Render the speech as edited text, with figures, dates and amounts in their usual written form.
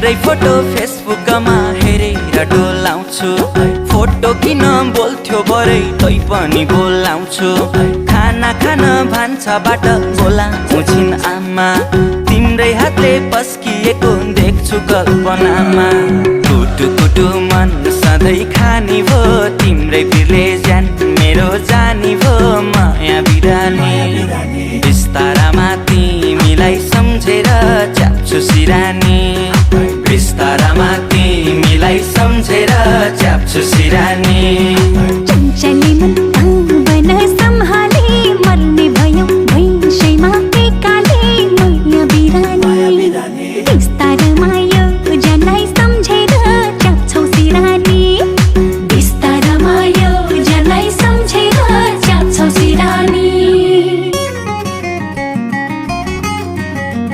तिम्रै फोटो फेसबुकमा हेरेर डोलाउँछु। फोटो किन बोल्थ्यो भरे तै पनि बोलाउँछु। खाना खान भान्साबाट बोलाउँछिन् आमा, तिम्रै हातले पस्किएको देख्छु कल्पनामा। कुटु कुटु मन सधैँ खानी भो, तिम्रै बिरले ज्यान मेरो जानी भो माया बिरानी। बिस्तारामा तिमीलाई सम्झेर च्याप्छु सिरानी, बिस्तारामा तिमीलाई सम्झेर च्याप्छु सिरानी।